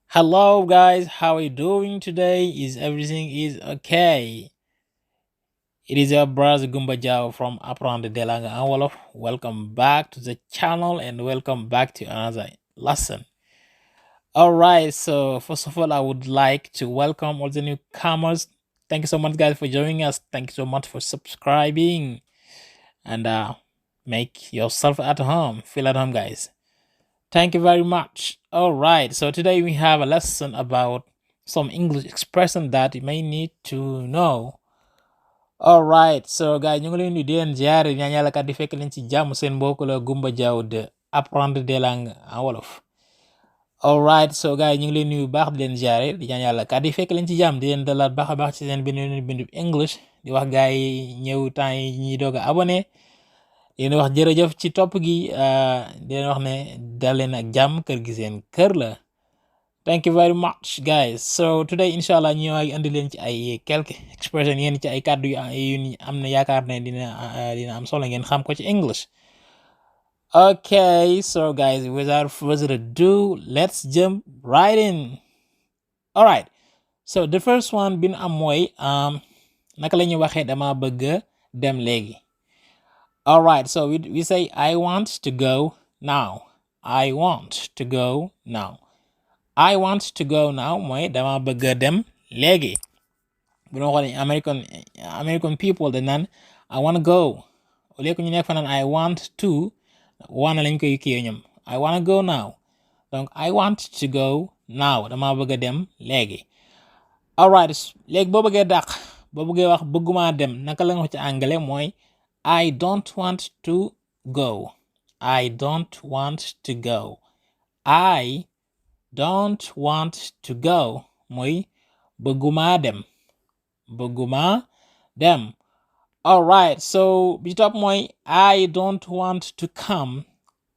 Hello guys, how are you doing today? Is everything is okay? It is your brother Gumba Jao from Aprande Delanga and Wolof. Welcome back to the channel and welcome back to another lesson. Alright, so first of all I would like to welcome all the newcomers. Thank you so much guys for joining us. Thank you so much for subscribing and make yourself at home. Feel at home guys. Thank you very much. All right, so today we have a lesson about some English expression that you may need to know. All right, so guys, ñu ngi leen di leen ziare ñaan yàlla kat di fekk leen ci jàmm seen mbokk la Gumba Diaw de apprendre des langues en wolof. All right, so guys, ñu ngi leen nuyu baax di leen ziare di ñaan yàlla kat di fekk leen ci jàmm di leen dalaat baax a baax ci seen bindu English di wax gars yi ñëw temps yi ñuy doog a abonné. di leen wax jërëjëf ci topp gi di leen wax ne dal leen ak jàmm kër gi seen kër la. Thank you very much guys. So today inshallah ñu andi leen ci ay quelques expressions yéen ci ay kàddu yu am na yaakaar ne dina am solo ngeen xam ko ci English. Okay, so guys, without further ado, let's jump right in. All right, so the first one bin am mooy naka la ñuy waxee dama bëgg dem léegi. All right, so we say I want to go now. I want to go now. I want to go now mooy dama bëgg dem léegi. bu ñu xoolee American people dañ naan I want to go au lieu que ñu nekk fa naan I want to wana lañ koy kii ñoom I want to go now donc I want to go now dama bëgg dem léegi. All right, léegi boo bëggee dàq boo bëggee wax bëgguma dem naka la nga wax ci àngale mooy I don't want to go. I don't want to go. I don't want to go mooy bëgguma dem. bëgguma dem. All right, so bi top mooy I don't want to come.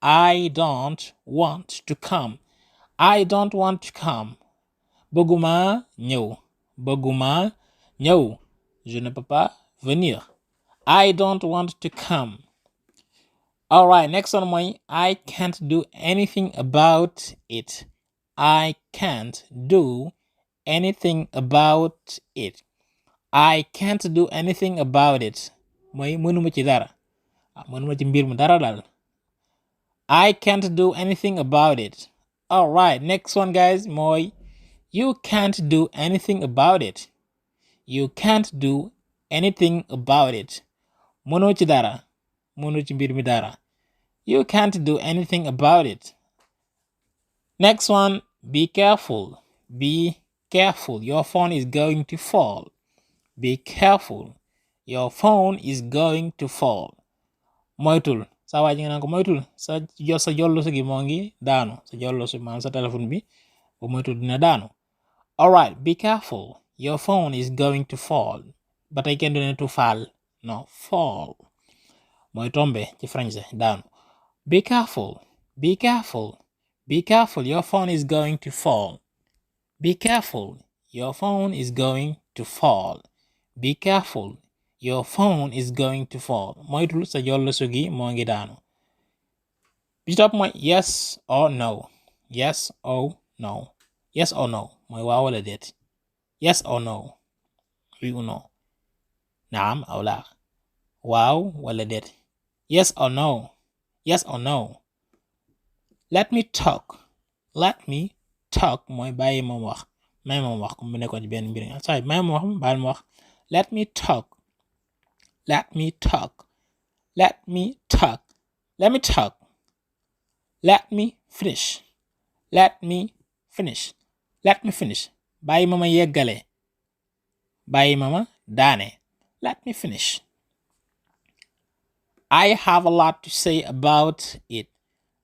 I don't want to come. I don't want to come. bëgguma ñëw. bëgguma ñëw. Je ne peux pas venir. I don't want to come. All right, next one mooy I can't do anything about it. I can't do anything about it. I can't do anything about it. mooy mënuma ci dara. mënuma ci mbir mu dara daal. I can't do anything about it. All right, next one guys mooy you can't do anything about it. You can't do anything about it. mënoo ci dara. mënoo ci mbir mi dara. You can't do anything about it. Next one, be careful. Be careful. Your phone is going to fall. Be careful. Your phone is going to fall. moytul sa waa ji nga naan ko moytul sa jollosu gi moo ngi daanu sa jollosu maanaam sa téléphone bi bu moytul dina daanu. All right, be careful. Your phone is going to fall. ba tey kenn du ne to fall. No, fall mooy tombe ci français daanu. Be careful. Be careful. Be careful. Your phone is going to fall. Be careful. Your phone is going to fall. Be careful. Your phone is going to fall. moytul sa jollosu gi moo ngi daanu. bi ci topp mooy yes or no. Yes or no. Yes or no mooy waaw wala déet. Yes or no. Oui ou non. naam aw laa. waaw wala déet. Yes or no. Yes or no. Let me talk. Let me talk mooy bàyyi ma wax. may ma wax comme bu nekkoon ci benn mbir nga say may ma wax baal ma wax. Let me talk. Let me talk. Let me talk. Let me talk. Let me finish. Let me finish. Let me finish. bàyyi ma yeggale. bàyyi ma daane. Let me finish. I have a lot to say about it.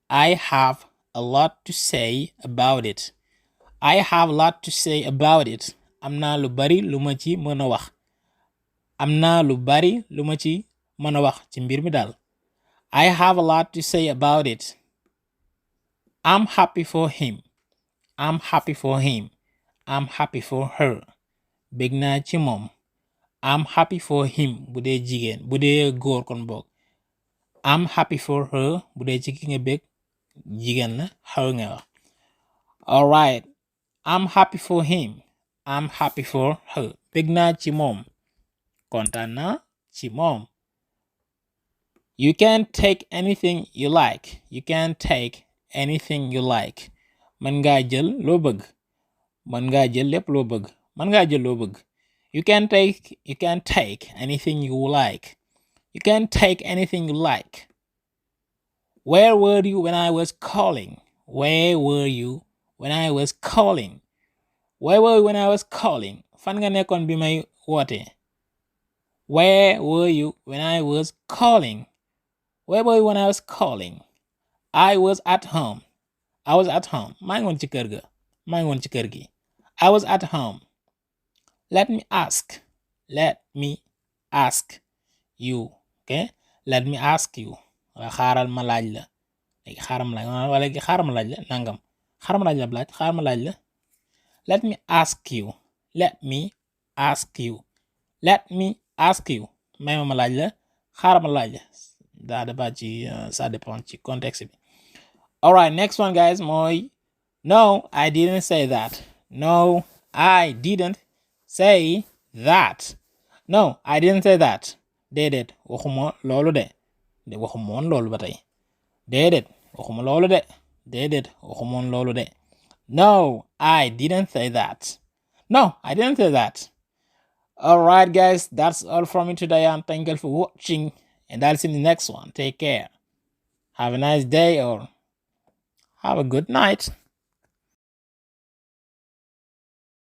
I have a lot to say about it. I have a lot to say about it. am naa lu bari lu ma ci mën a wax. am naa lu bari lu ma ci mën a wax ci mbir mi daal. I have a lot to say about it. I'm happy for him. I'm happy for him. I'm happy for her. bég naa ci moom. I'm happy for him bu dee jigéen bu dee góor kon boog. I'm happy for her bu dee ci ki nga bég jigéen la her nga wax. All right, I'm happy for him. I'm happy for her. Bég naa ci moom. Kontaan naa ci moom. You can take anything you like. You can take anything you like. Mën ngaa jël loo bëgg. Mën ngaa jël lépp loo bëgg. Mën ngaa jël loo bëgg. You can take anything you like. You can take anything you like. Where were you when I was calling? Where were you when I was calling? Where were you when I was calling? Fan nga nekkoon bi may woote. Where were you when I was calling? Where were you when I was calling? I was at home. I was at home. maa ngi woon ci kër ga. maa ngi woon ci kër gi. I was at home. Let me ask. Let me ask you. Okay? Let me ask you. Xaaral ma laaj la. Léegi xaaral ma laaj wala xaaral ma laaj la nangam. Xaaral ma laaj la blaaj. Xaaral ma laaj la. Let me ask you. Let me ask you. Let me ask you. May ma laaj la. Xaaral ma laaj la. daa dafa ci ça dépend ci contexte bi. All right, next one guys mooy no I didn't say that. No I didn't say that. No I didn't say that. Déedéet waxuma loolu de. Waxuma woon loolu ba tey. Déedéet waxuma loolu de. Déedéet waxuma woon loolu de. No I didn't say that. No I didn't say that. All right guys, that's all from me today, and thank you for watching, and I'll see you in the next one. Take care. Have a nice day or have a good night.